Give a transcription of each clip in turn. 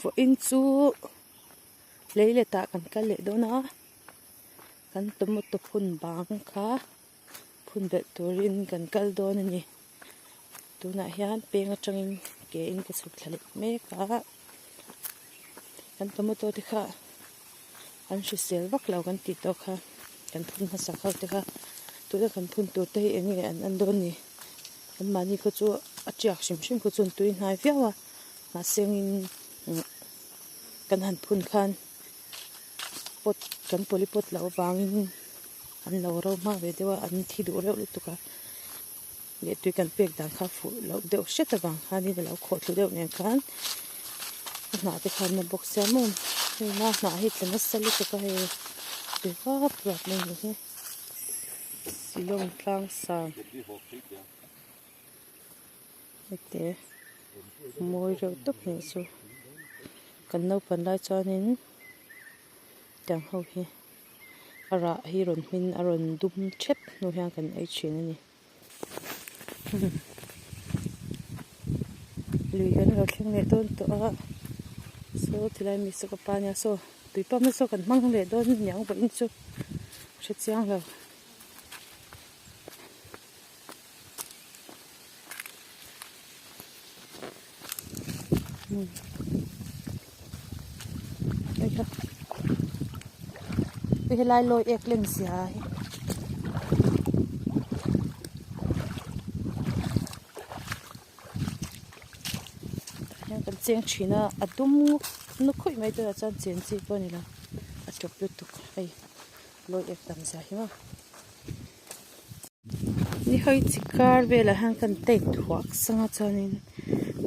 Vawiin chu lei letah kan kal leh dawn a, kan tomato phun bang kha phun belh turin kan kal dawn a ni. Tunah hian peng atangin ke in ka chhuk thla leh mek a, kan tomato te kha an hrisel vak lo kan tih tawh kha kan phun hmasak ho te kha tuna kan phun tur te hi eng nge an an dawn ni an mahni khaw chu a tiak hrim hrim khaw chu an tui hnai viau a mahse engin kan han phun khan pot kan poly pot loh avangin an lo ro hma ve deuh a an thi duh reuh lutuk a leh tui kan pek dan kha fuh loh deuh hret avang khanin a lo khawh thlu deuh nen khan a hnah te khan na bawk sia maw hei ma hnah hi tla nasa lutuk a hei ti vap vap mai ni hi silawng tlang sang hete mawi reuh tawp mai chu kan naupang lai chuanin tiang ho hi. A rah hi rawn hmin a rawn dum thep hnu hian kan ei thin a ni. Lui kan lo thleng leh dawn tawh a, saw tilai mi saw ka pa nia saw tui pump na saw kan hmang leh dawn aniang vawiin chu hre chiang lo. Hei helai lawi ek lem zia hi tah hian kan cheng thin a a dum na khawih mai tur ah chuan chen chi pawh a ni lo a tawp lutuk hei lawi ek tam zia hi maw. Ni hawi chi kar velah hian kan tape thuak sang a chuanin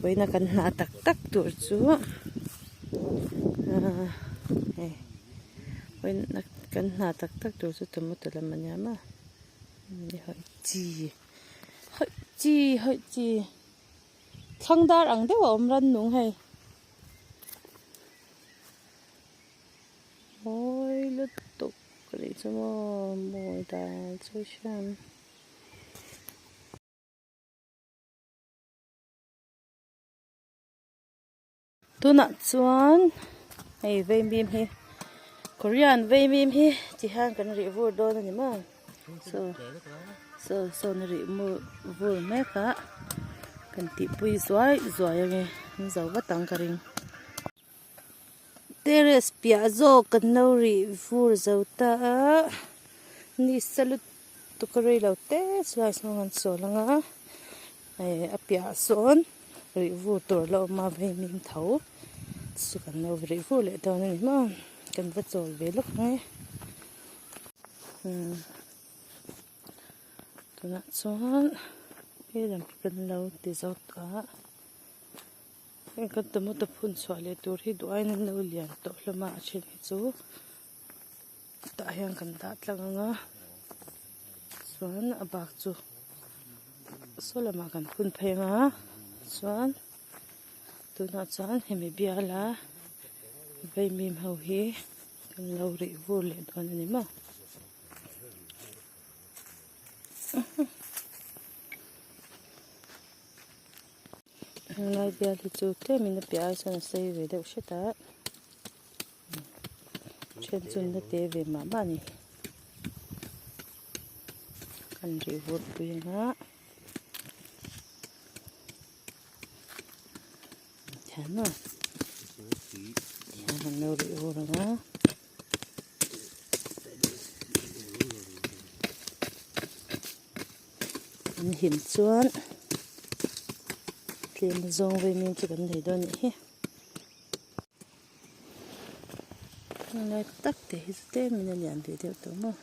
vawiina kan hna tak tak tur chu ahh hei vawiina kan hna tak tak tur chu tomato lam a nia maw ni hawi chi hawi chi hawi chi thlang dar ang deuh a awm rannung hei. Mawi lutuk ka tih chu maw mawi dan chu hian. Tunah chuan hei vaimim hi Korean vaimim hi ti hian kan rih vur dawn a ni maw saw saw sawn a rih vur mek a kan tihpui zuai zuai ange an zo vat ang ka ring. Terrace piah zawk kan lo rih vur zo ta a ni sa lutuk a rei lo te chuan sawn an sawn ang a eh a piahah sawn rih vur tur a la awm a vaimim tho chu kan lo rih vur leh dawn a ni maw kan va chawl ve lawk ang e umm tunah chuan helam hi kan lo ti zo tawh a. Heng kan tomato phun chhuah leh tur hi duh aiin an lo lian tawh hlawm a a then hi chu tah hian kan dah tlang ang a chuan a bak chu saw lamah kan phun phei ang a chuan tunah chuan hemi biala vaimim ho hi kan lo rih vur leh dawn a ni maw. Helai bial hi chu tlemin a piah ai chuan a sei ve deuh hret a then chu na te ve mah mah a ni kan rih vur pui ang a thiam a tihian an lo rih vur ang a. An him chuan tlem zawng vaimim chu kan nei dawn anih hi. Helai tak te hi chu tlemin a lian ve deuh tawh maw.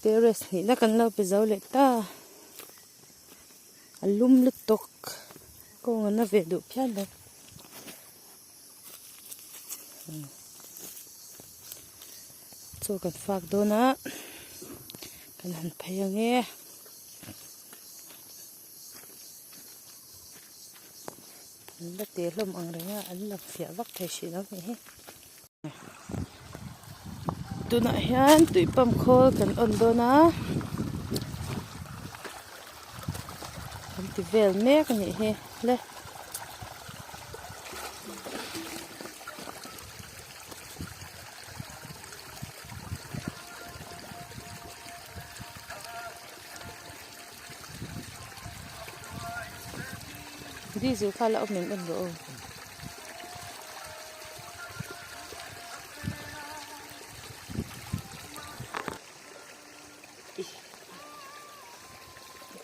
Terrace hnihna kan lo pe zo leh ta. A lum lutuk kawng an la ve duh phian lo. Chaw kan fak dawn a kan han phei ang e. An la teh hlawm ang reng a an lang fiah vak thei hrih lo a nih hi. Tunah hian tui pump khawl kan on dawn a kan ti vel mek a nih hi le. Diesel kha la awm em em rawh aw.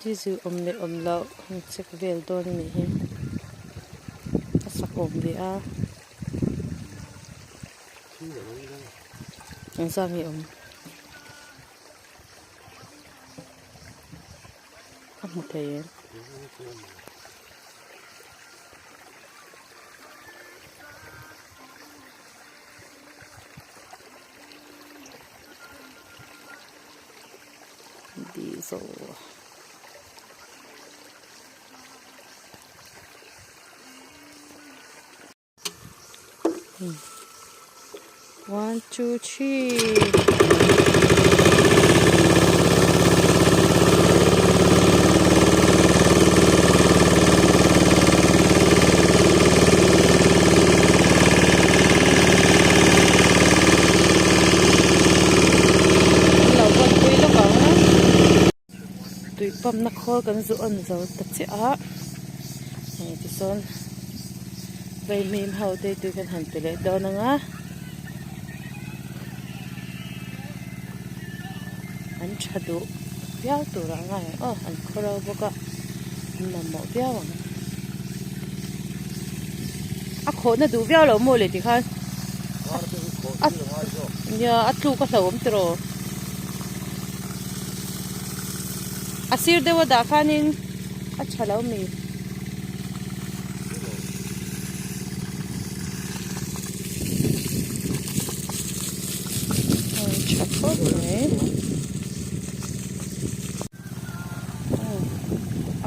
Diesel awm leh awm loh an check vel dawn a nih hi a sak awm ve a engzah nge awm. A hmu thei em? Diesel. One, two, three. Lo vawn pui lawk ang. Tui pump na khawl kan zu on zo ta chiah a hei tichuan vaimim ho te tui kan han pe leh dawn ang a an tha duh viau tur ah ngai ang aw an khaw ro bawk a an mamawh viau ang a khawhna duh viau lo maw le tikhan nia a tluk a hlauhawm tiraw. A sir deuh a dah khanin a tha lo mi. Tha khawp mai.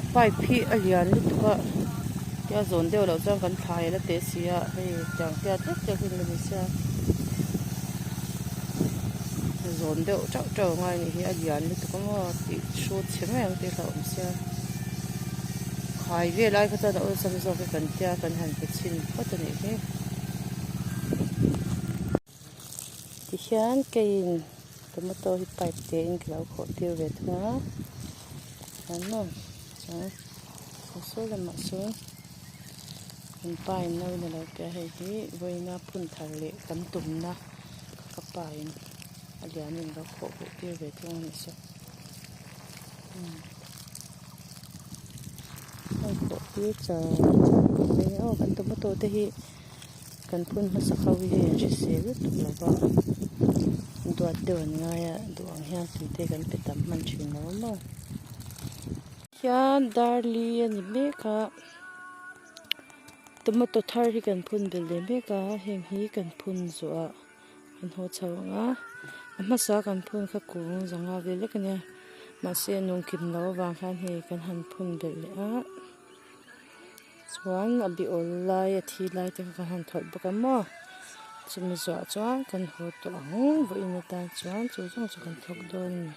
A pipe hi a lian lutuk a tia zawn deuh loh chuan kan thlai la teh si a hei tiang tiat vek te hun la ni sia zawn deuh teuh teuh a ngai a nih hi a lian lutuk a maw tih hrut chhe mai ang tih a hlauhawm sia khai vel ai kha chuan a awlsam zawk hi kan tia kan han pe chhin phawt a nih hi tihian keiin tomato hi pipe te in ka lo khawh tir ve thung a chuan maw chuan saw lamah sawn kan pa in no in alo pe a hei hi vawiina phun thar leh kan tumna ka pa in a lian in alo khawh huh tir ve thung a nih saw a khawh tir char char khawp mai aw kan tomato te hi. Kan phun hmasa ho hi hei an hrisel lutuk lo va, duat deuh an ngai a, duh ang hian tui te kan pe tam hman thin lo maw. Hian darli a ni mek a, tomato thar hi kan phun belh leh mek a, heng hi kan phun zawh ah kan haw chho ang a, a hmasa kan phun kha kung zanga vel vek a nia, mahse a nungkim loh avang khan hei kan han phun belh leh a. Chuan a bi awl lai a thi lai te kha kan han thawlh bawk a maw chumi zawhah chuan kan haw tawh ang vawiin atan chuan chu zawng chu kan thawk dawn a ni.